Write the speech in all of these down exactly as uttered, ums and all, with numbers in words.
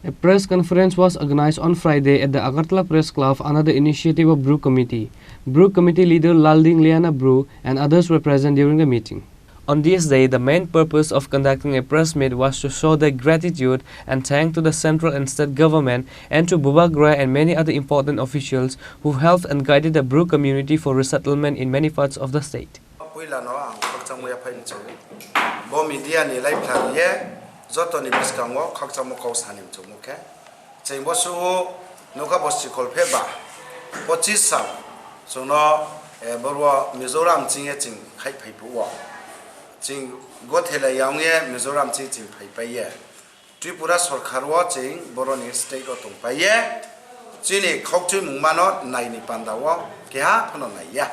A press conference was organized on Friday at the Agartala Press Club under the initiative of Bru Committee. Bru Committee leader Lalding Liana Bru and others were present during the meeting. On this day, the main purpose of conducting a press meet was to show their gratitude and thanks to the central and state government and to Bubagra and many other important officials who helped and guided the Bru community for resettlement in many parts of the state. Puila no ang khakchangma yaphai mchung. Bo media ni live khlai ye joto ni bwskango khakchangma kok sani mchung khe. Cheng bo su nokha bo sikol phe ba pochis sal chungno, eh, borwa Mizoram ching ye ching khai phai phuo. Ching gothelai yang ye Mizoram ching ching phai pai ye. Tripura sorkar o ching boroni state o tong pai ye. Chini khokchwi mung mano nai ni panda o keha phano nai ya.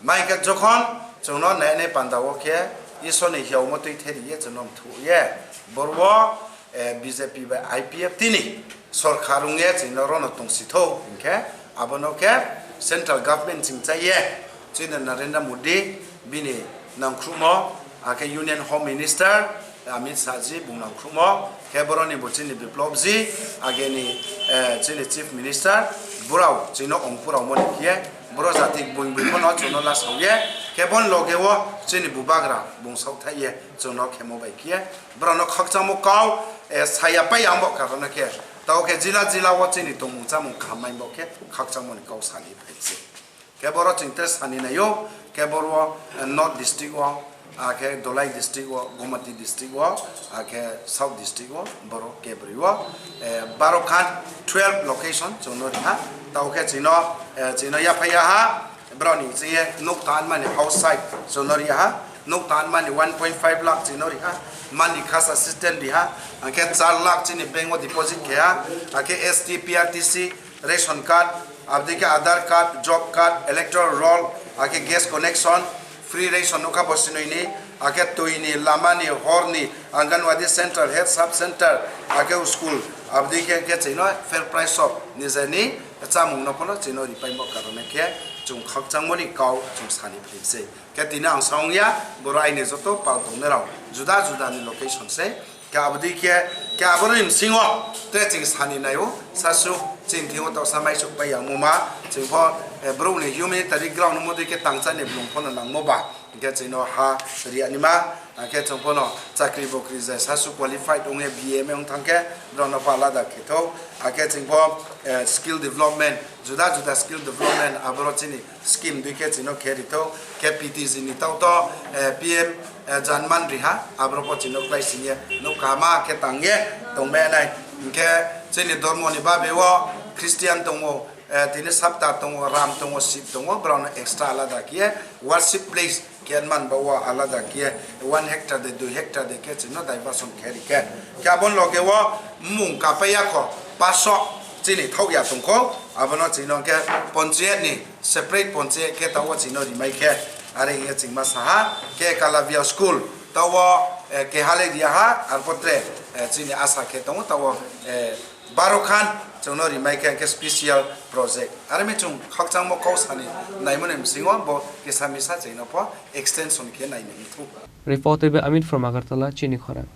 Mai khe jokhon chungno nai nai panda o khe Isor ni hiao mo twi theri ye chungno mthu ye. Borwa, eh, B J P bai I P F tini sorkar wng ye chingno rono tong si tho hinkhe abono khe central government ching chai ye. Chini Narendra Modi bini nangkhrumo, akhe Union Home Minister Amit Shah ji bung nangkhrumo, khe boroni bo chini Biplop ji, ageni, eh, chini Chief Minister, borao chino ongpurao moni khe, boro jati bung bung no chuno la sauye, khe bon loge o chini Bubagra bung sau thaiye chuno khemo bai khe, borano khakchangmo kau, eh, saya pai ang bo karana khe, tao khe jila jila o chini tongmung chamung khamai bo khe khakchangmo ni kau sani phai se. Khe boro chwng tei sani naio, khe boro, eh, North District o, ah, khe Dholai District o, Gomati District o, ah, khe South District o, boro kebrwi o, eh, baro khan twelve location chwngno riha. Tao khe chwngno, eh, chwngno yaphai yaha, broni chwngye nuk tanmani house site chwngno riha, nuk tanmani one point five lakh chwngno riha, monthly cash assistance riha, hwnkhe char lakh chini bank o deposit kheha, hakhe S T, P R T C, ration card, aboni khe Aadhaar card, job card, electoral roll, hakhe gas connection, free ration nokha bosinoi ni, hakhe twi ni, lama ni, hor ni, Anganwadi center, health sub center, hakhe school, aboni khe, khe chwngno fair price shop nijeni chamung no phano chwngno ripai ma karone khe chwng khakchangmani kau chwng sani philip se. Khe tini ang sa wngya, boro aini joto pal tongnai rok juda juda ni location se. Khe aboni khe, khe aboni bisingo tei chwng sani naio, sasu chini thingo toksa maisuk pai yang muma, chwng pho, eh, borok ni humanitarian ground modi khe tangsa ni bwlung phano nangmo ba, hwnkhe chwngno ha riya ni ma, hwnkhe chwng phano chakri bokri je sasu qualified wngya B M wng thang khe borok no pho alada khe thok, hakhe chwng pho, eh, skill development, juda juda skill development aboro chini scheme dui khe chwngno khe rithok, khe P T G ni tauto, eh, P M, eh, Janman riha, aborok bo chwngno kwlai singye, nuk kahama khe tangye tongbai nai. Hinkhe chini dhormo ni babe o Christian tongo, eh, tini Sapta tongo, Ram tongo, Shiv tongo, borok no extra alada khe worship place khe man ba o alada khe one hectare de, dui hectare de khe chwngno diversion khe rikhe. Khe aboni loge o mung kapai ya kho, paso chini thok ya tongkho, abono chwngno khe ponchayat ni separate ponche khe tao chwngno rimai khe, are hinkhe chwngma saha khe Kalavia school tao, eh, keha le riya ha, arpore, eh, chini asa khe tongo tao, eh, baro khan chwngno rimai khe, khe special project. Are mi chwng khakchangmo kok sani naimani bisingo bo kisa misa chwngno pho extension khe naimani thu. Reported by Amit from Agartala, Chini Khorang.